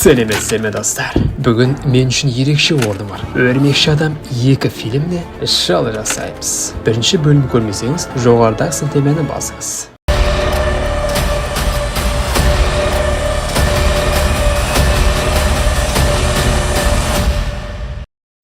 Сәлеметсіздер ме, достар? Бүгін мен үшін ерекше орны бар «Өрмекші адам 2» фильміне шал жасаймыз. Бірінші бөлім көрмесеңіз, жоғарыдағы сілтемені басыңыз.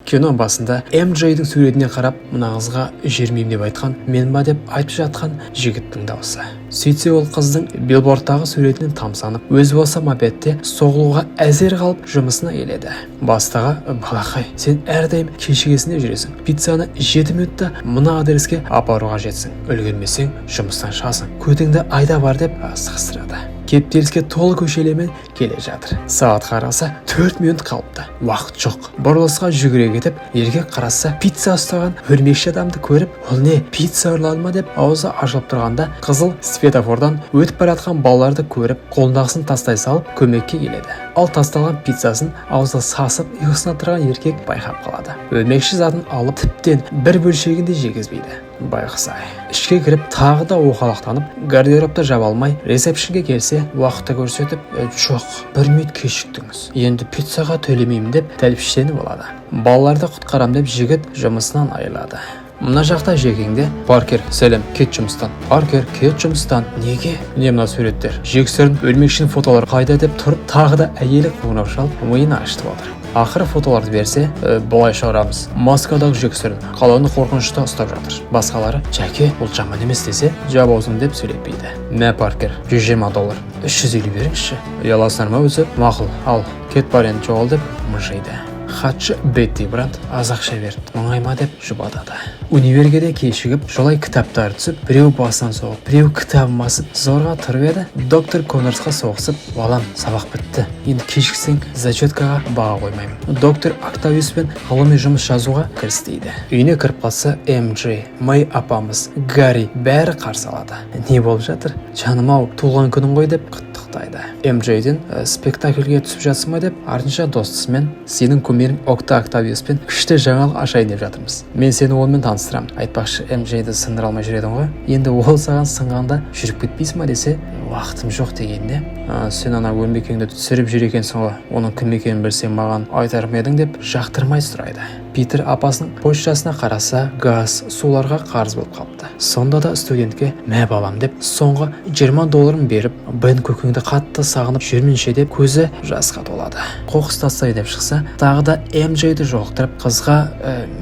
Кино басында МJдің суретіне қарап, мына қызға жүрмеймін деп айтқан мен ба деп айтып жатқан жігіттің даусы. Сөйтсе, ол қыздың билбордтағы суретінен тамсанып, өзі болса мопедте соғылуға әзер қалып, жұмысына келеді. Бастығы: «Балақай, сен әрдайым кешігесің де жүресің. Пиццаны 7 минутта мына адреске апаруға жетсің. Үлгермесең, жұмыстан шығасың. Көтіңді айда бар», — деп асығыстырады. Кептеліске толы көшелермен келе жатыр. Сағат қараса, 4 минут қалыпты. Уақыт жоқ, бұрылысқа жүгіре кетіп, еркек қараса, пицца ұстаған өрмекші адамды көріп, ол не, пицца ұрлады ма деп аузы ашылып тұрғанда, қызыл светофордан өтіп бара жатқан балаларды көріп, қолындағысын тастай салып, көмекке келеді. Ал тасталған пиццасын аузы сасып, ұйқысына тұрған еркек байқап қалады. Өрмекші затын алып, тіптен бір бөлшегін де жегізбейді, байғұс-ай. Ішке кіріп, тағы да оқалақтанып, гардеробты жаба алмай, ресепшнге келсе, уақытты көрсетіп: «Жоқ, бір минут кешіктіңіз, енді пиццаға төлемеймін», — деп тәлпіштеніп алады. Балаларды құтқарам деп, жігіт жұмысынан айырылады. Мына жақта жекеңде: «Паркер, сәлем, кет жұмыстан! Паркер, кет жұмыстан!» «Неге? Не, мына суреттер, жексұрын өрмекшінің фотолары қайда?» — деп тұрып, тағы да әйелі қоңырау шалып, миын ашытып отыр. Ақыры фотоларды берсе, «Былай шығарамыз: маскадағы жексұрын қаланы қорқынышта ұстап жатыр». Басқалары: «Жәке, бұл жаман емес», — десе, «Жап аузыңды», — деп сөйлетпейді. «Мә, Паркер, 120 доллар, 350 беріңізші». «Ұяласыңдар ма өзі? Мақұл, ал кет, бар енді, жоғал», — деп мыжиды. Хатшы Бетти Брандт аз ақша беріпті, мұңайма деп жұбатады. Универге де кешігіп, жолай кітаптары түсіп, біреу басынан соғып, біреу кітабын басып, зорға тұрып еді, доктор Коннорсқа соғысып: «Балам, сабақ бітті, енді кешіксең, зачеткаға баға қоймаймын. Доктор Октавиуспен ғылыми жұмыс жазуға кіріс», — дейді. Үйіне кіріп қалса, МJ, Мэй апамыз, Гарри бәрі қарсы алады. «Не болып жатыр, жаным ау, туған күнің ғой», — деп құттықтайды. МJден «Спектакльге түсіп жатсың ба?» деп, артынша достысымен: «Сенің кумирің Окта Октавиуспен күшті жаңалық ашайын деп жатырмыз, мен сені онымен таныстырамын. Айтпақшы, МJді сындыра алмай жүр едің ғой, енді ол саған сынғанда жүріп кетпейсің ба?» — десе, «Уақытым жоқ» дегенде, «Сен ана өмекеңді түсіріп жүр екенсің ғой, оның кім екенін білсең, маған айтар ма едің?» — деп жақтырмай сұрайды. Питер апасының почтасына қараса, газ, суларға қарыз болып қалыпты. Сонда да студентке «Мә, балам» деп, соңғы 20 долларын беріп, «Бен көкеңді қатты сағынып жүрмін ше» деп, көзі жасқа толады. Қоқыс тастай деп шықса, тағы да МJді жолықтырып, қызға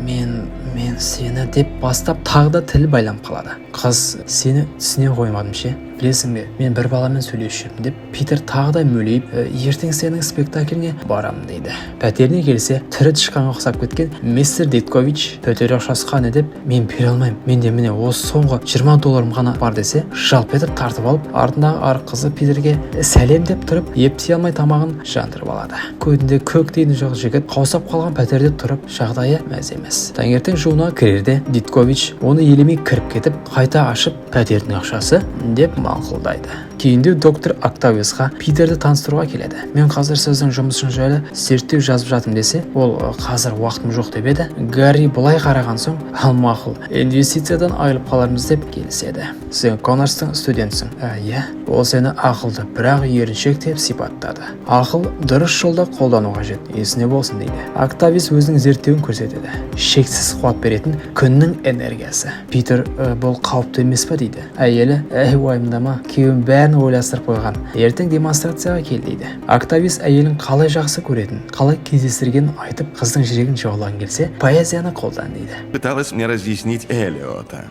Мен сені» деп бастап, тағы да тіл байланып қалады. Қыз: «Сені түсіне қоймадым ше, білесің бе, мен бір баламен сөйлесіп жүрмін», — деп, Питер тағы да мөлиіп, «Ертең сенің спектакліңе барамын», — дейді. Пәтеріне келсе, тірі тышқанға ұқсап кеткен мистер Диткович: «Пәтер ақшасы қане?» — деп, «Мен бере алмаймын, менде міне осы соңғы 20 долларым ғана бар», — десе, жалп етіп тартып алып, артындағы арық қызы Питерге «Сәлем» деп тұрып, ептей алмай тамағын жандырып алады. Көтінде көк тиыны жоқ жігіт қаусап қалған пәтерде тұрып, жағдайы мәз емес. Таңертең жуынуға кірерде Диткович оны елемей кіріп кетіп, қайта ашып, «Пәтердің ақшасы?» деп маңқылдайды. Кейінде доктор Октавиусқа Питерді таныстыруға келеді. «Мен қазір сіздің жұмысыңыз жайлы зерттеу жазып жатырмын», — десе, ол «Қазір уақытым жоқ» деп еді, Гарри былай қараған соң, «Ал мақұл, инвестициядан айырылып қалармыз», — деп келіседі. «Сен Коннорстың студентісің?» «Иә». Ол сені ақылды, бірақ еріншек деп сипаттады. Ақыл дұрыс жолда қолдану қажет, есіне болсын, дейді. Октавиус өзінің зерттеуін көрсетеді: шексіз қуат беретін күннің энергиясы. Питер: «Бұл қауіпті емес па?» — дейді. Әйелі: «Әй, уайымдама, күйеуім бәрін ойластырып қойған, ертең демонстрацияға кел», — дейді. Октавиус әйелін қалай жақсы көретінін, қалай кездестіргенін айтып, қыздың жүрегін жаулағың келсе, поэзияны қолдан, дейді. Пыталась мне разъяснить Элиота.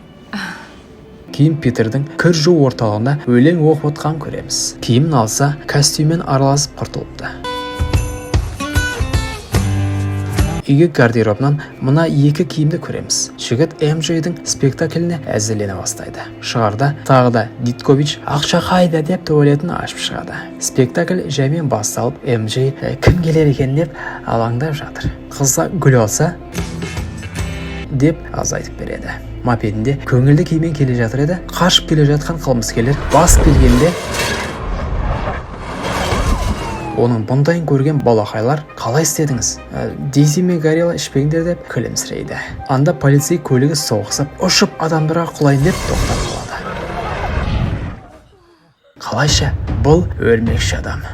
Кейін Питердің кір жуу орталығында өлең оқып отқанын көреміз. Киімін алса, костюммен араласып құртылыпты. Үйге гардеробынан мына екі киімді көреміз. Жігіт МJдің спектакліне әзірлене бастайды. Шығарда тағы да Диткович «Ақша қайда?» деп туалетін ашып шығады. Спектакль жаймен басталып, МJ кім келер екен деп алаңдап жатыр. Қызға гүл алса деп азайтып береді. Мопедінде көңілді күймен келе жатыр еді, қашып келе жатқан қылмыскерлер басып келгенде, оның бұндайын көрген балақайлар: «Қалай істедіңіз? Дейзи мен Горилла ішпеңдер», — деп күлімсірейді. Анда полицей көлігі соғысып, ұшып адамдарға құлайын деп тоқтап қалады. Қалайша? Бұл өрмекші адам.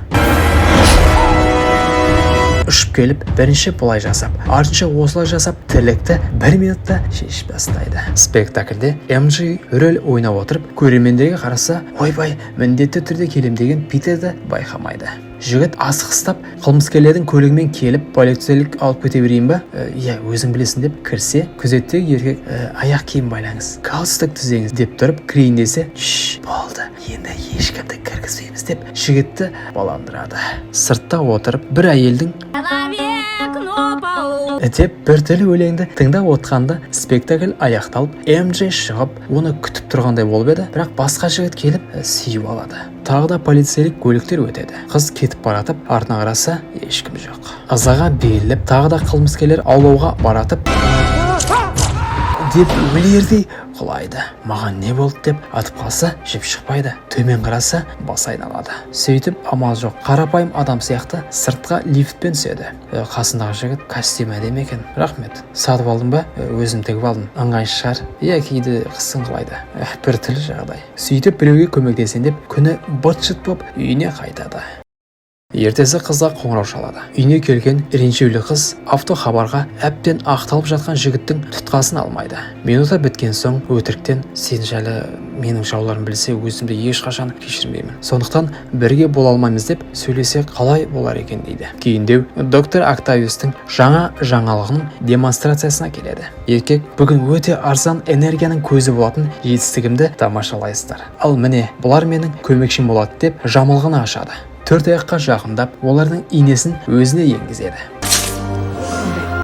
Ұшып келіп, бірінші былай жасап, артынша осылай жасап, тірлікті бір минутта шешіп тастайды. Спектакльде МЖ рөл ойнап отырып, көрермендерге қараса, ойбай, міндетті түрде келем деген Питерді байқамайды. Жігіт асығыстап қылмыскерлердің көлігімен келіп, полицейлік алып кете берейін ба? Иә, өзің білесің деп кірсе, күзеттегі еркек: Аяқ киім байлаңыз, галстук түзеңіз», – деп тұрып кірейін десе, «Шш, болды, енді ешкімді кіргізбейміз», – деп жігітті баландырады. Сыртта отырып бір әйелдің Человек, но паук. деп біртүрлі өлеңді тыңдап отқанда, спектакль аяқталып, МЖ шығып, оны күтіп тұрғандай болып еді, бірақ басқа жігіт келіп, сүйіп алады. Тағы да полицейлік көліктер өтеді. Қыз кетіп баратып, артына қараса, ешкім жоқ. Ызаға беріліп, тағы да қылмыскерлер аулауға баратып, деп өлердей құлайды. Маған не болды деп атып қалса, жіп шықпайды. Төмен қараса, бас айналады. Сөйтіп, амал жоқ, қарапайым адам сияқты сыртқа лифтпен түседі. Қасындағы жігіт: «Костюм әдемі екен, рахмет, сатып алдың ба?» «Өзім тігіп алдым, ыңғайсыз шығар?» «Иә, кейде қысыңқылайды». Біртүрлі жағдай. Сөйтіп, біреуге көмектесейін деп, күні быт шыт болып үйіне қайтады. Ертесі қызға қоңырау шалады. Үйіне келген ренжулі қыз автохабарға әбден ақталып жатқан жігіттің тұтқасын алмайды. Минута біткен соң өтіріктен: «Сен жайлы менің жауларым білсе, өзімді ешқашан кешірмеймін, сондықтан бірге бола алмаймыз деп сөйлесе қалай болар екен?» – дейді. Кейіндеу доктор Октавиустың жаңа жаңалығының демонстрациясына келеді. Еркек: «Бүгін өте арзан энергияның көзі болатын жетістігімді тамашалайсыздар. Ал міне, бұлар менің көмекшім болады», – деп жамылғыны ашады. Төрт аяққа жақындап, олардың инесін өзіне енгізеді.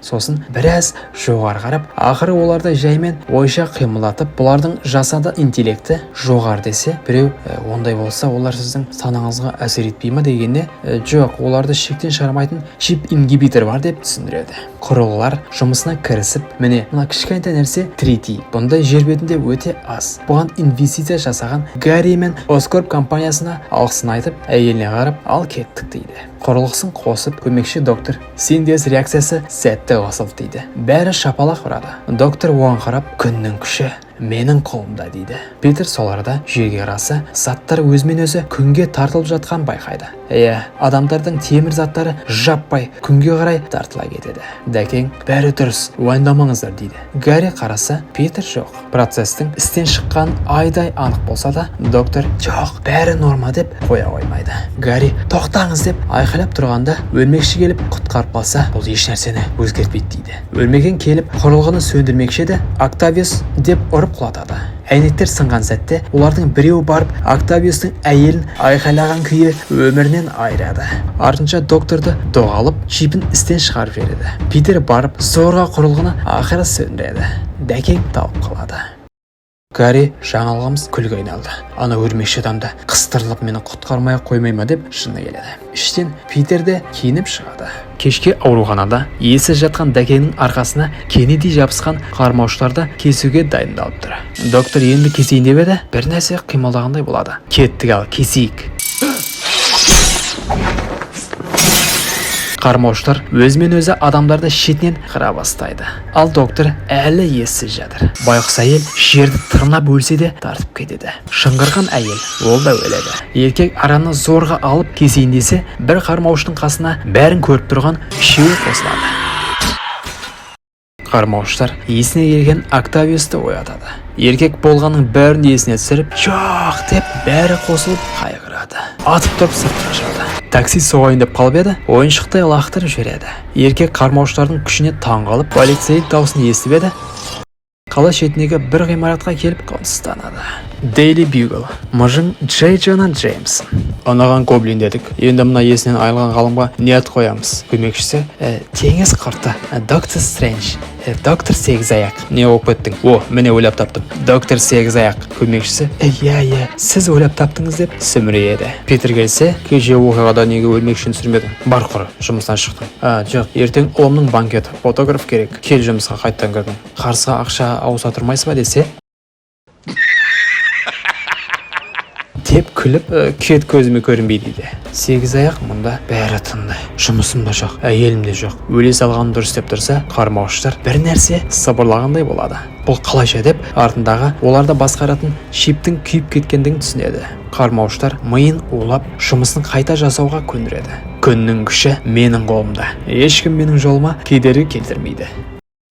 Сосын біраз жоғары қарап, ақыры оларды жаймен ойша қимылдатып, бұлардың жасанды интеллекті жоғары десе, біреу: Ондай болса, олар сіздің санаңызға әсер етпей ма?» – дегенне, «Жоқ, оларды шектен шығармайтын чип ингибитор бар», – деп түсіндіреді. Құрылғылар жұмысына кірісіп, міне, мына кішкентай нәрсе тритий, бұндай жер бетінде өте аз. Бұған инвестиция жасаған Гарри мен Оскорп компаниясына алғысын айтып, әйеліне қарап, «Ал кеттік», – дейді. Құрылғысын қосып, көмекші доктор: «Синтез реакциясы сәтті қосылды», – дейді. Бәрі шапалақ ұрады. Доктор оған қарап: «Күннің күші менің қолымда», – дейді. Питер сол арада жерге қараса, заттар өзімен өзі күнге тартылып жатқан байқайды. Иә, адамдардың темір заттары жаппай күнге қарай тартыла кетеді. Дәкең: «Бәрі дұрыс, уайымдамаңыздар», – дейді. Гарри қараса, Питер жоқ. Процесстің істен шыққан айдай анық болса да, доктор: «Жоқ, бәрі норма», – деп қоя қоймайды. Гарри «Тоқтаңыз!» деп айқайлап тұрғанда, өрмекші келіп құтқарып қалса, «Бұл еш нәрсені өзгертпейді», – дейді. Өрмекен келіп құрылғыны сөндірмекші еді, «Октавиус!» деп ұрып құлатады. Әйнектер сынған сәтте олардың біреуі барып Октавиустың әйелін айқайлаған күйі өмірінен айырады. Артынша докторды доғалып, чипін істен шығарып жібереді. Питер барып зорға құрылғыны ақыры сөндіреді. Дәкең тауып қалады. Гарри: «Жаңалығымыз күлге айналды. Ана өрмекші адамды қыстырылып мені құтқармай ақ қоймай ма?» – деп жыны келеді. Іштен Питер де киініп шығады. Кешке ауруханада иесіз жатқан Дәкеңнің арқасына кенедей жабысқан қармаушыларды кесуге дайындалып тұр. Доктор енді кесейін деп еді, бір нәрсе қимылдағандай болады. Кеттік, ал кесейік. Қармаушылар өзімен өзі адамдарды шетінен қыра бастайды. Ал доктор әлі ессіз жатыр. Байғұс әйел жерді тырнап өлсе де тартып кетеді. Шыңғырған әйел, ол да өледі. Еркек араны зорға алып кесейін десе, бір қармаушының қасына бәрін көріп тұрған үшеуі қосылады. Қармаушылар есіне келген Октавиусты оятады. Еркек болғанның бәрін есіне түсіріп, «Жоқ!» деп бәрі қосылып қайғырады. Атып тұрып сыртқа шығады. Такси соғайын деп қалып еді, ойыншықтай лақтырып жібереді. Еркек қармаушылардың күшіне таң қалып, полицей даусын естіп еді, қала шетіндегі бір ғимаратқа келіп қоныстанады. Дейли Бьюгл. Мыжың Джей Джона Джеймсон. Ұнаған гоблин дедік. Енді мына есінен айырылған ғалымға не ат қоямыз? Көмекшісі: Теңіз құрты, Доктор Стрэндж, Доктор Сегіз аяқ. Не болып кеттің? О, міне, ойлап таптым. Доктор Сегіз аяқ. Көмекшісі: Иә, иә, сіз ойлап таптыңыз», – деп сүмірейеді. Питер келсе: «Кеше оқиғада неге өрмекшіні түсірмедің? Бар, құры, жұмыстан шықтың». А, жоқ, ертең ұлымның банкеті, фотограф керек. Кел, жұмысқа қайттан кірдің. Қарызға ақша ауыса тұрмайсыз ба десе, деп күліп, «Кет, көзіме көрінбей», – дейді. Сегіз аяқ: «Мұнда бәрі тынды, жұмысым да жоқ, әйелім де жоқ, өле салғаным дұрыс», – деп тұрса, қармаушылар бір нәрсе сыбырлағандай болады. Бұл қалайша деп, артындағы оларды басқаратын чиптің күйіп кеткендігін түсінеді. Қармаушылар миын улап, жұмысын қайта жасауға көндіреді. Күннің күші менің қолымда, ешкім менің жолыма кедергі келтірмейді.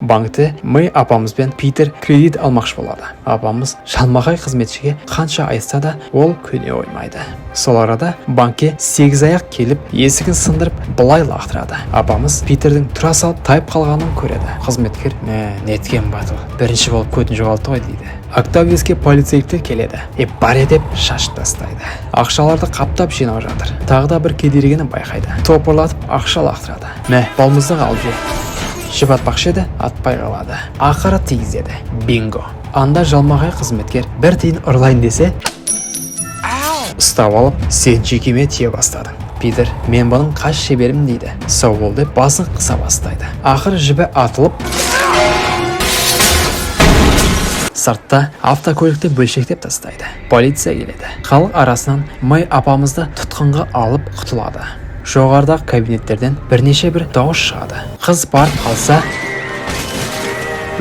Банкте Мэй апамыз бен Питер кредит алмақшы болады. Апамыз жалмақай қызметшіге қанша айтса да, ол көне қоймайды. Сол арада банкке сегіз аяқ келіп, есігін сындырып, былай лақтырады. Апамыз Питердің тұра салып тайып қалғанын көреді. Қызметкер: «Мә, неткен батыл, бірінші болып көтін жоғалтты ғой», – дейді. Октавиуске полицейліктер келеді. «Е, бар деп шашып тастайды. Ақшаларды қаптап жинап жатыр. Тағы да бір кедергіні байқайды. Топырлатып ақша лақтырады. «Мә, балмұздақ алып же». Жіп атпақшы еді, атпай қалады. Ақыры тигізеді. Бинго! Анда жалмағай қызметкер бір тиын ұрлайын десе, ұстап алып, «Сен жекеме тие бастадың, Питер, мен бұның қас шеберімін», – дейді. «Сау бол», – деп басын қыса бастайды. Ақыры жібі атылып, сыртта автокөлікті бөлшектеп тастайды. Полиция келеді. Халық арасынан Мэй апамызды тұтқынға алып құтылады. Жоғарыдағы кабинеттерден бірнеше бір дауыс шығады. Қыз барып қалса,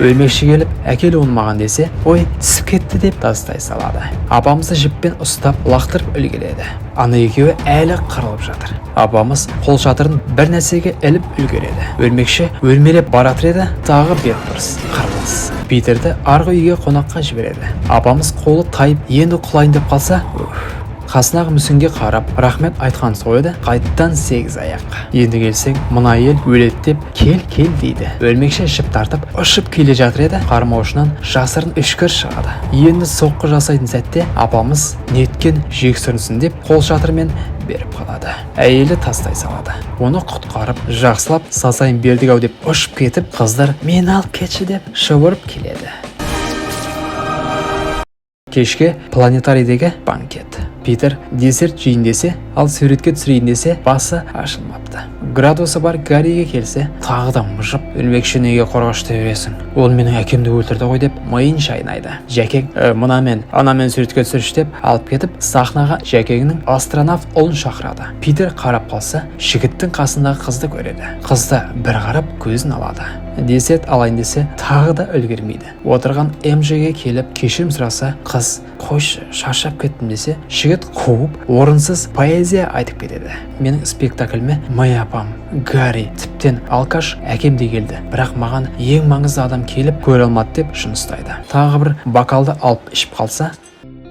өрмекші келіп, «Әкел оны маған» десе, «Ой, түсіп кетті» деп тастай салады. Апамызды жіппен ұстап, лақтырып үлгереді. Ана екеуі әлі қырылып жатыр. Апамыз қол шатырын бір нәрсеге іліп үлгереді. Өрмекші өрмелеп баратыр еді, тағы бетбұрыс, қырылыс. Питерді арғы үйге қонаққа жібереді. Апамыз қолы тайып, енді құлайын деп қалса, уф, қасындағы мүсінге қарап рахмет айтқан сол еді, қайттан сегіз аяқ. «Енді келсең, мына әйел өледі» деп, «Кел, кел» дейді. Өрмекші жіп тартып ұшып келе жатыр еді, қармаушынан жасырын үшкір шығады. Енді соққы жасайтын сәтте апамыз «Неткен жексұрынсың» деп қол шатырмен беріп қалады. Әйелі тастай салады. Оны құтқарып, жақсылап сазайын бердік ау деп ұшып кетіп, қыздар «Мені алып кетші» деп шұбырып келеді. Кешке планетарийдегі банкет. Питер десерт жейін десе, ал суретке түсірейін десе, басы ашылмапты. Градусы бар Гарриге келсе, тағы да мыжып, «Өрмекші, неге қорғаш тебесің, ол менің әкемді өлтірді ғой» деп миын шайнайды. Жәкең «Мынамен, анамен суретке түсірші» деп алып кетіп, сахнаға Жәкеңнің астронавт ұлын шақырады. Питер қарап қалса, жігіттің қасындағы қызды көреді. Қызды бір қарап, көзін алады. Десерт алайын десе, тағы да үлгермейді. Отырған МЖге келіп кешірім сұраса, қыз «Қойшы, шаршап кеттім» десе, жігіт қуып, орынсыз поэзия айтып кетеді. «Менің спектакліме Мэй апам, Гарри, тіптен алкаш әкем де келді, бірақ маған ең маңызды адам келіп көре алмады» деп жыныстайды. Тағы бір бокалды алып ішіп қалса,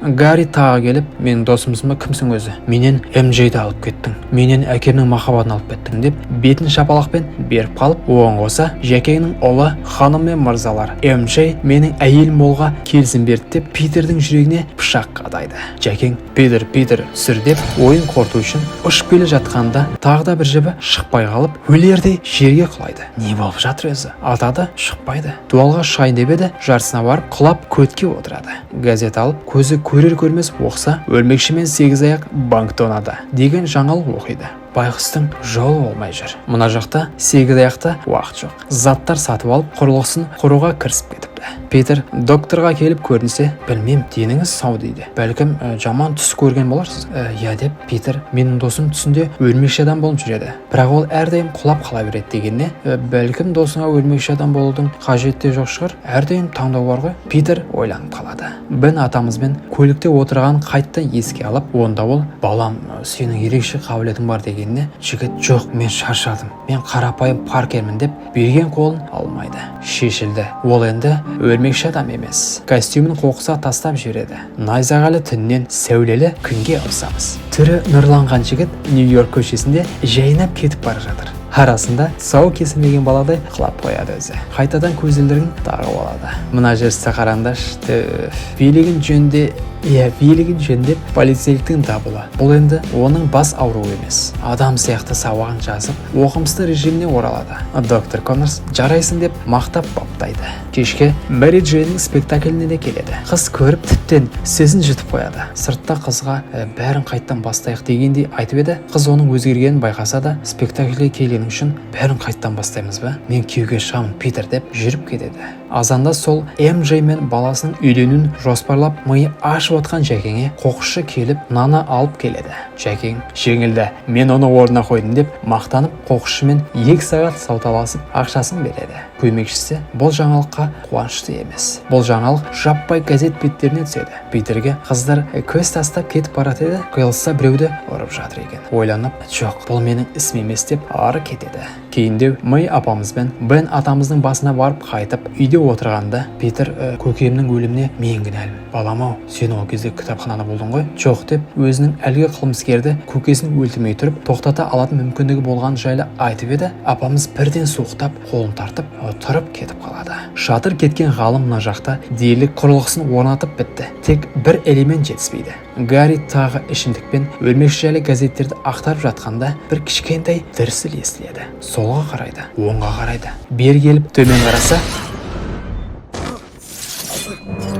Гарри тағы келіп, «Менің досымсың ба, кімсің өзі? Менен МЖді алып кеттің, менен әкемнің махаббатын алып кеттің» деп бетін шапалақпен беріп қалып, оған қоса Жәкеңнің ұлы «Ханым мен мырзалар, МЖ менің әйелім болуға келісім берді» деп Питердің жүрегіне пышақ қадайды. Жәкең «Питер, Питер, түсір» деп ойын қорыту үшін ұшып келе жатқанда, тағы да бір жібі шықпай қалып, өлердей жерге құлайды. Не болып жатыр өзі? Атады, шықпайды. Дуалға шығайын деп еді, жартысына барып құлап, көтке отырады. Газет алып, көзі көрер көрмес оқыса, «Өрмекші мен сегіз аяқ банк тонады» деген жаңалық оқиды. Байғұстың жолы болмай жүр. Мына жақта сегіз аяқта уақыт жоқ, заттар сатып алып, құрылғысын құруға кірісіп кетіпті. Питер докторға келіп көрінсе, «Білмем, деніңіз сау» дейді. «Бәлкім, жаман түс көрген боларсыз». «Иә», – деп Питер, «Менің досым түсінде өрмекші адам болып жүреді, бірақ ол әрдайым құлап қала береді» дегеніне, «Бәлкім, досыңа өрмекші адам болудың қажеті де жоқ шығар, әрдайым таңдау бар ғой». Питер ойланып қалады. Бен атамызбен көлікте отырғанын қайттан еске алып, онда ол «Балам, сенің ерекше қабілетің бар» дегеніне, жігіт «Жоқ, мен шаршадым, мен қарапайым Паркермін» деп берген қолын алмайды. Шешілді, ол енді өрмекші адам емес. Костюмін қоқысқа тастап жібереді. Найзағайлы түннен сәулелі күнге ауысамыз. Түрі нұрланған жігіт Нью-Йорк көшесінде жайнап кетіп бара жатыр. Арасында тұсауы кесілмеген баладай құлап қояды. Өзі қайтадан көзілдірігін тағып алады. Мына жүрісті қараңдаршы, түф. Билігін жөнде, иә, билігін жөндеп, полицейліктің дабылы. Бұл енді оның бас ауруы емес. Адам сияқты сабағын жазып, оқымысты режиміне оралады. Доктор Коннорс «Жарайсың» деп мақтап баптайды. Кешке Мэри Джейннің спектакліне де келеді. Қыз көріп, тіптен сөзін жұтып қояды. Сыртта қызға «Бәрін қайттан бастайық» дегендей айтып еді, қыз оның өзгергенін байқаса да, «Спектакльге келгенің үшін бәрін қайттан бастаймыз ба? Мен күйеуге шығамын, Питер» деп жүріп кетеді. Азанда сол МЖ мен баласының үйленуін жоспарлап, миы ашып отқан Жәкеңе қоқысшы келіп, наны алып келеді. Жәкең «Жеңілді, мен оны орнына қойдым» деп мақтанып, қоқысшымен 2 сағат саудаласып, ақшасын береді. Көмекшісі бұл жаңалыққа қуанышты емес. Бұл жаңалық жаппай газет беттеріне түседі. Питерге қыздар көз тастап кетіп барады еді, қиылыста біреуді ұрып жатыр екен. Ойланып, жоқ, бұл менің ісім емес деп ары кетеді. Кейіндеу Мэй апамыз бен Бен атамыздың басына барып қайтып, үйде отырғанда Питер: «Көкемнің өліміне мен кінәлімін. Балам ау, сен ол кезде кітапханада болдың ғой». Жоқ деп, өзінің әлгі қылмыскерді көкесін өлтірмей тұрып тоқтата алатын мүмкіндігі болғаны жайлы айтып еді, апамыз бірден суықтап, қолын тартып, тұрып кетіп қалады. Шатыр кеткен ғалым мына жақта дерлік құрылғысын орнатып бітті, тек бір элемент жетіспейді. Гарри тағы ішімдікпен өрмекші жайлы газеттерді ақтарып жатқанда, бір кішкентай дүрсіл естіледі. Солға қарайды, оңға қарайды, бері келіп төмен қараса: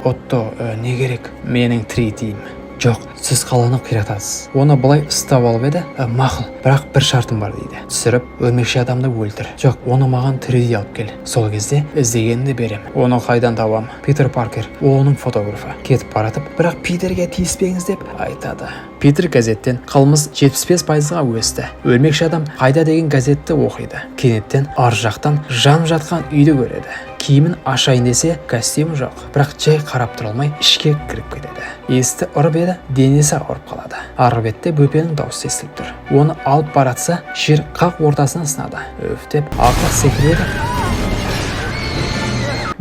«Отто, не керек? Менің тірі жоқ, сіз қаланы қиратасыз». Оны былай ұстап алып еді: «Мақұл, бірақ бір шартым бар», – дейді. «Түсіріп, өрмекші адамды өлтір». «Жоқ, оны маған тірідей алып кел, сол кезде іздегенімді берем». «Оны қайдан табам?» «Питер Паркер, ол оның фотографы». Кетіп баратып, бірақ Питерге тиіспеңіз деп айтады. Питер газеттен қылмыс 75%-ға өсті, өрмекші адам қайда деген газетті оқиды. Кенеттен ар жақтан жанып жатқан үйді көреді. Киімін ашайын десе, костюмі жоқ, бірақ жай қарап тұра алмай ішке кіріп кетеді. Есікті ұрып еді, денесі ауырып қалады. Арғы бетте бөпенің дауысы естіліп тұр. Оны алып баратса, жер қақ ортасынан сынады. Өф деп артық секіреді.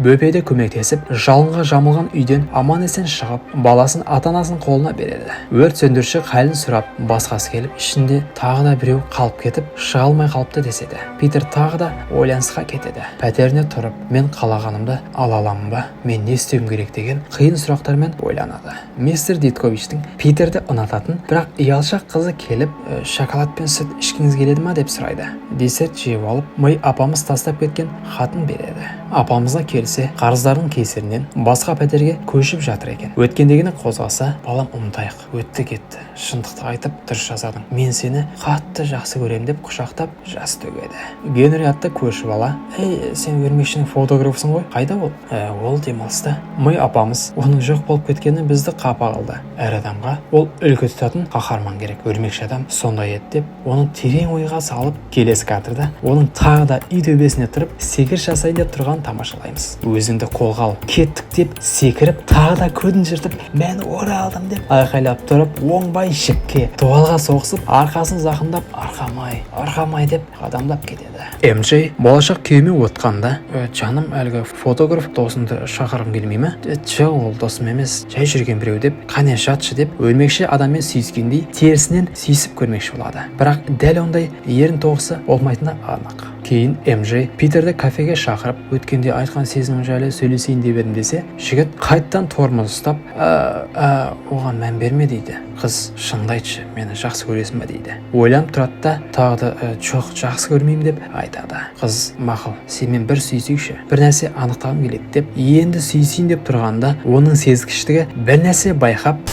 Бөпе де көмектесіп, жалынға жамылған үйден аман есен шығып, баласын ата анасының қолына береді. Өрт сөндіруші халін сұрап, басқасы келіп, ішінде тағы да біреу қалып кетіп, шыға алмай қалыпты деседі. Питер тағы да ойланысқа кетеді. Пәтеріне тұрып, мен қалағанымды ала аламын ба, мен не істеуім керек деген қиын сұрақтармен ойланады. Мистер Дитковичтің Питерді ұнататын, бірақ ұялшақ қызы келіп, «Шоколад пен сүт ішкіңіз келеді ма?» деп сұрайды. Десерт жеп алып, Мэй апамыз тастап кеткен хатын береді. Апамызға келсе, қарыздардың кесірінен басқа пәтерге көшіп жатыр екен. Өткендегіні қозғаса: «Балам, ұмытайық, өтті кетті, шындықты айтып дұрыс жасадың, мен сені қатты жақсы көремін», – деп құшақтап жас төгеді. Генри атты көрші бала: «Ей, сен өрмекшінің фотографысың ғой, қайда ол?» «Ол демалыста. Мэй апамыз оның жоқ болып кеткені бізді қапа қылды. Әр адамға ол үлгі тұтатын қаһарман керек, өрмекші адам сондай еді», – деп оны терең ойға салып, келесі кадрда оның тағы да үй төбесіне тұрып секіріс жасайын деп тұрғанын тамашалаймыз. «Өзіңді қолға ал, кеттік», – деп секіріп, тағы да көзін жыртып, «Мен оралдым!» деп айқайлап тұрып, оңбай жіпке, дуалға соғысып, арқасын зақымдап, «Арқам ай, арқам ай!» деп қадамдап кетеді. МЖ болашақ күйеуімен отқанда: «Жаным, әлгі фотограф досыңды шақырғың келмей ме?» «Жоқ, ол досым емес, жай жүрген біреу», – деп, «Қане, жатшы», – деп, өрмекші адаммен сүйіскендей терісінен сүйісіп көрмекші болады, бірақ дәл ондай ерін тоғысы болмайтыны анық. Кейін МЖ Питерді кафеге шақырып, өткенде айтқан сезімім жайлы сөйлесейін деп едім десе, жігіт қайттан тормоз ұстап, «Ә, ә, оған мән берме», – дейді. Қыз: «Шыныңды айтшы, мені жақсы көресің ба?» – дейді. Ойланып тұрады да, тағы да: «Жоқ, жақсы көрмеймін», – деп айтады. Қыз: «Мақұл, сенімен бір сүйісейікші, бір нәрсе анықтағым келеді», – деп, енді сүйісейін деп тұрғанда, оның сезгіштігі бір нәрсе байқап,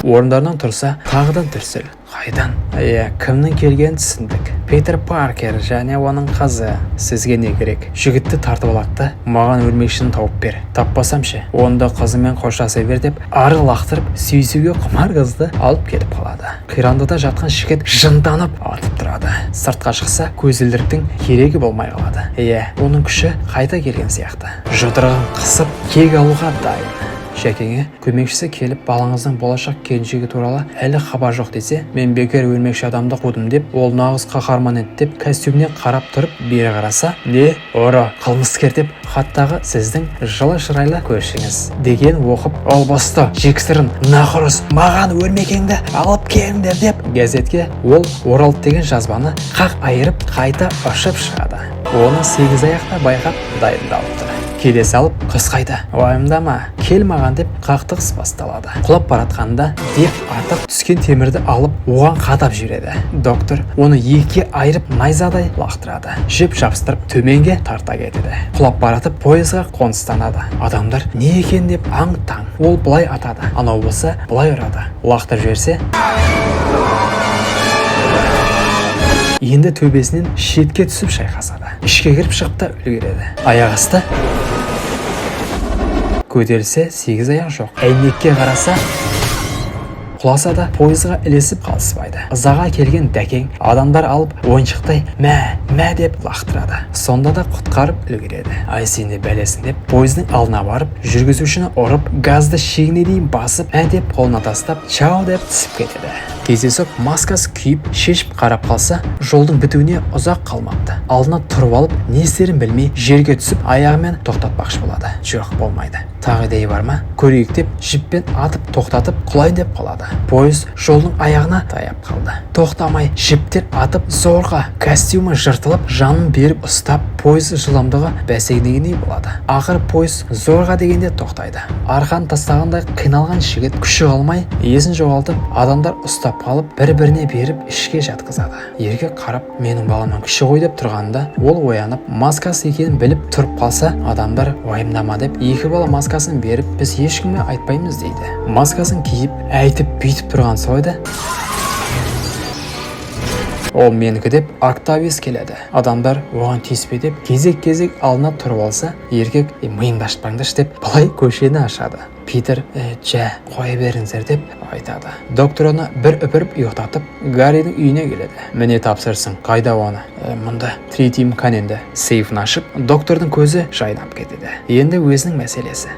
орындарынан тұрса, тағы да дүрсіл. Қайдан? Иә, кімнің келгенін түсіндік: Питер Паркер және оның қызы. «Сізге не керек?» Жігітті тартып алады да: «Маған өрмекшіні тауып бер. Таппасам ше?» «Онда қызымен қоштаса бер», – деп, ары лақтырып, сүйісуге құмар қызды алып кетіп қалады. Қирандыда жатқан жігіт жынданып атып тұрады. Сыртқа шықса, көзілдіріктің керегі болмай қалады. Иә, оның күші қайта келген сияқты. Жұдырығын қысып, кек алуға дайын. Жәкеңе көмекшісі келіп, балаңыздың болашақ келіншегі туралы әлі хабар жоқ десе, «Мен бекер өрмекші адамды қудым» деп, «Ол нағыз қаһарман еді» деп, костюміне қарап тұрып, бері қараса, не, ұры, қылмыскер деп хаттағы «Сіздің жылы шырайлы көршіңіз» деген оқып, «Ол босты, жексұрын, нақұрыс, маған өрмекеңді алып келіңдер» деп, газетке «Ол оралды» деген жазбаны қақ айырып, қайта ұшып шығады. Оны сегіз аяқта байқап дайындалыпты. Келе салып: «Қыз қайда?» «Уайымдама, кел маған», – деп, қақтығыс басталады. Құлап баратқанда деп атып түскен темірді алып, оған қадап жібереді. Доктор оны екіге айырып, найзадай лақтырады. Жіп жабыстырып, төменге тарта кетеді. Құлап баратып, пойызға қоныстанады. Адамдар не екен деп аң таң. Ол былай атады, анау болса былай ұрады. Лақтырып жіберсе, енді төбесінен шетке түсіп шайқасады. Ішке кіріп шығып та үлгереді. Аяқ асты көтерілсе, сегіз аяқ жоқ. Әйнекке қараса, Құласа да, пойызға ілесіп қалыспайды. Ызаға келген дәкең адамдар алып, ойыншықтай мә, мә деп лақтырады. Сонда да құтқарып үлгереді. Ай, сені бәлесін деп, пойыздың алдына барып, жүргізушіні ұрып, газды шегіне дейін басып, ә деп қолына тастап, чао деп түсіп кетеді. Кездейсоқ маскасы күйіп, шешіп қарап қалса, жолдың бітуіне ұзақ қалмапты. Алдына тұрып алып, не істерін білмей, жерге түсіп, аяғымен тоқтатпақшы болады. Жоқ, болмайды. Тағы идея бар ма, көрейік деп, жіппен атып тоқтатып, құлайын деп қалады. Пойыз жолдың аяғына таяп қалды. Тоқтамай жіптер атып, зорға, костюмі жыртылып, жанын беріп ұстап, пойыз жылдамдығы бәсеңдегендей болады. Ақыры пойыз зорға дегенде тоқтайды. Арқан тастағандай қиналған жігіт күші қалмай, есін жоғалтып, адамдар ұстап қалып, бір біріне беріп, ішке жатқызады. Еркек қарап, менің баламнан кіші ғой деп тұрғанда, ол оянып, маскасы екенін біліп тұрып қалса, адамдар уайымдама деп, екі бала маскасын беріп, біз ешкімге айтпаймыз дейді. Маскасын киіп, әйтіп бүйтіп тұрған сойды. Ол менікі деп Октавиус келеді. Адамдар оған тиіспе деп, кезек-кезек алдына тұрып алса, еркек: «Е, миыңды ашытпаңдаршы», – деп, былай көшені ашады. Питер: «Жә, қоя беріңіздер», – деп айтады. Доктор оны бір үпіріп ұйықтатып, Гарридің үйіне келеді. Міне, тапсырысың қайда оны? «Мында Тритиум каненді». Сейфін ашып, доктордың көзі жайнап кетеді. Енді өзінің мәселесі.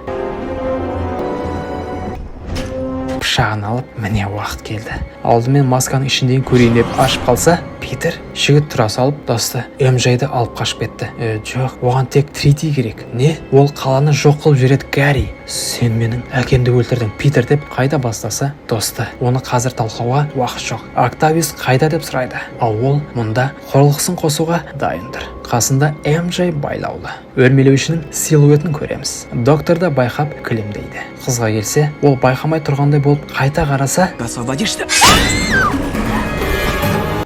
Пышағын алып, міне, уақыт келді, алдымен масканың ішіндегін көрейін деп ашып қалса, Питер. Жігіт тұра салып, досты МЖ-ді алып қашып кетті. Жоқ, оған тек тритий керек. Не, ол қаланы жоқ қылып жібереді. Гарри: «Сен менің әкемді өлтірдің, Питер», – деп қайта бастаса, досты: «Оны қазір талқылауға уақыт жоқ, Октавиус қайда?» – деп сұрайды. Ал ол мұнда, құрылғысын қосуға дайын тұр, қасында МЖ байлаулы. Өрмелеушінің силуетін көреміз. Доктор да байқап, күлімдейді. Қызға келсе, ол байқамай тұрғандай болып қайта қараса, Освободишься?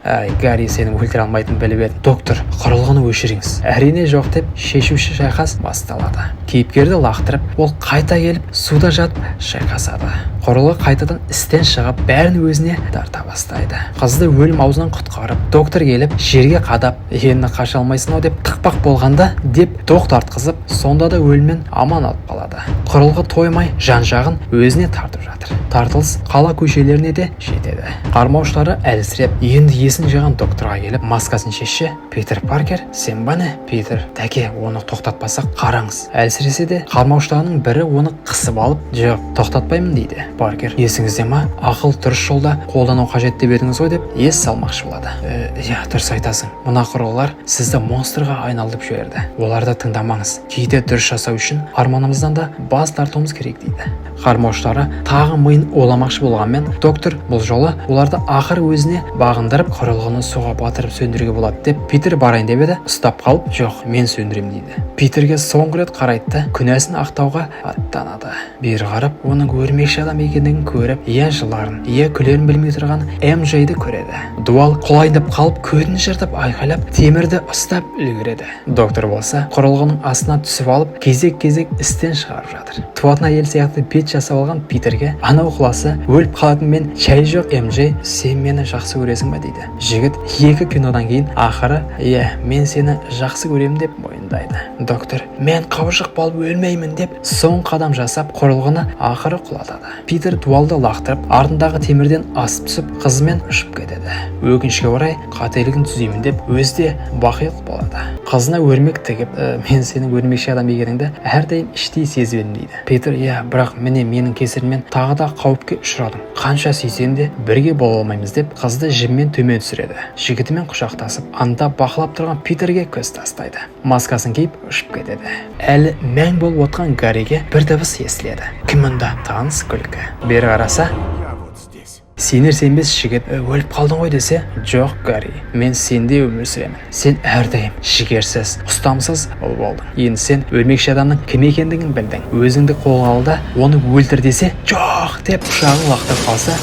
Әй, Гарри, сені өлтіре алмайтынын біліп едім. Доктор: «Құрылғыны өшіріңіз». Әрине, жоқ деп, шешуші шайқас басталады. Кейіпкерді лақтырып, ол қайта келіп, суда жатып шайқасады. Құрылғы қайтадан істен шығып, бәрін өзіне тарта бастайды. Қызды өлім аузынан құтқарып, доктор келіп, жерге қадап, енді қаша алмайсың ау деп тықпақ болғанда деп доқ тартқызып, сонда да өлімнен аман алып қалады. Құрылғы тоймай, жан жағын өзіне тартып жатыр. Тартылыс қала көшелеріне де жетеді. Қармаушылары әлсіреп, енді есін жиған докторға келіп, маскасын шешсе, Питер Паркер, сен ба, не? Питер: «Тәке, оны тоқтатпасақ, қараңыз». Әлсіресе де, қармаушыларының бірі оны қысып алып, жоқ, тоқтатпаймын дейді. Паркер: «Есіңізде ма, ақыл дұрыс жолда қолдану қажет деп едіңіз ғой», – деп ес салмақшы болады. «Иә, дұрыс айтасың. Мына құрылғылар сізді монстрға айналдырып жіберді. Оларды тыңдамаңыз. Кейде дұрыс жасау үшін арманымыздан да бас тартуымыз керек», – дейді. Қармаушылары тағы миын уламақшы болғанмен, доктор бұл жолы оларды ақыры өзіне бағындырып, құрылғыны суға батырып сөндіруге болады деп, Питер барайын деп еді, ұстап қалып, жоқ, мен сөндіремін дейді. Питерге соңғы рет қарайды да, күнәсін ақтауға аттанады. Бері қарап, оның өрмекші адам екендігін көріп, иә жыларын, иә күлерін білмей тұрған МЖ-ді көреді. Дуал құлайын деп қалып, көтін жыртып айқайлап, темірді ұстап үлгереді. Доктор болса, құрылғының астына түсіп алып, кезек-кезек істен шығарып жатыр. Туатын әйел сияқты бет жасап алған Питерге анау құласа өліп қалатынмен шәй жоқ. МЖ: «Сен мені жақсы көресің ба?» – дейді. Жігіт екі кинодан кейін ақыры иә, мен сені жақсы көремін деп мойындайды. Доктор: «Мен қабыршақ болып өлмеймін», – деп, соңғы қадам жасап, құрылғыны ақыры құлатады. Питер дуалды лақтырып, артындағы темірден асып түсіп, қызымен ұшып кетеді. Өкінішке орай, қателігін түзеймін деп, өзі де бақилық болады. Қызына өрмек тігіп, «Мен сенің өрмекші адам екеніңді әрдайым іштей сезіп едім», – дейді. Питер: «Иә, бірақ міне, менің кесірімнен тағы да қауіпке ұшырадың. Қанша сүйсем де, бірге бола алмаймыз», – деп, қызды жібімен төмен түсіреді. Жігітімен құшақтасып, анда бақылап тұрған Питерге көз тастайды. Маскасын киіп, ұшып кетеді. Әлі мәң болып отқан Гарриге бір дыбыс естіледі. Кім мұнда? Таныс күлкі. Бері қараса, Я вот здесь. сенер сенбес жігіт: «Өліп қалдың ғой», – десе, жоқ, Гарри, мен сенде өмір сүремін. Сен әрдайым жігерсіз, ұстамсыз ұл болдың. Енді сен өрмекші адамның кім екендігін білдің. Өзіңді қолға ал да, оны өлтір», – десе, жоқ деп, пышағын лақтырып қалса,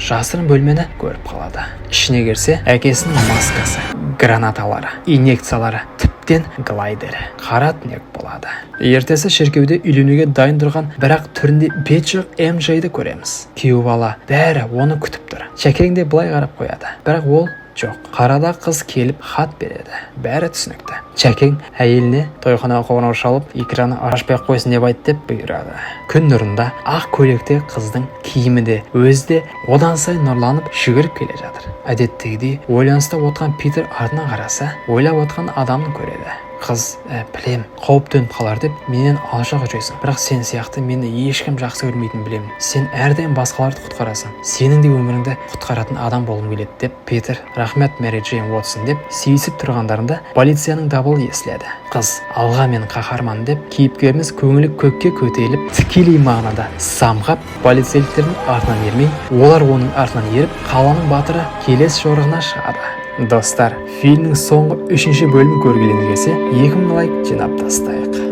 жасырын бөлмені көріп қалады. Ішіне кірсе, әкесінің маскасы, гранаталары, инъекциялары, тіптен глайдері. Қара түнек болады. Ертесі шіркеуде үйленуге дайын тұрған, бірақ түрінде бет жоқ МЖ-ді көреміз. Күйеу бала, бәрі оны күтіп тұр. Шәкең де былай қарап қояды, бірақ ол Жоқ, қарада қыз келіп хат береді. Бәрі түсінікті. Жәкең әйеліне тойханаға қоңырау шалып, экраны ашпай ақ қойсын деп айт деп бұйырады. Күн нұрында ақ көйлекте қыздың киімі де, өзі де одан сайын нұрланып жүгіріп келе жатыр. Әдеттегідей ойланыста отырған Питер артына қараса, ойлап отырған адамын көреді. Қыз: «Білем, қауіп төніп қалар деп менен алшақ жүресің, бірақ сен сияқты мені ешкім жақсы көрмейтінін білемін. Сен әрдайым басқаларды құтқарасың, сенің де өміріңді құтқаратын адам болғым келеді», – деп. Питер: «Рахмет, Мэри Джейн Уотсон», – деп сүйісіп тұрғандарында полицияның дабылы естіледі. Қыз: «Алға, мен қаһарман», – деп кейіпкеріміз көңілі көкке көтеріліп, тікелей мағынада самғап, полицейліктердің артынан ермей, олар оның артынан еріп, қаланың батыры келесі жорығына шығады. Достар, фильмнің соңғы үшінші бөлімін көргілеріңіз келсе, 2000 лайк жинап тастайық.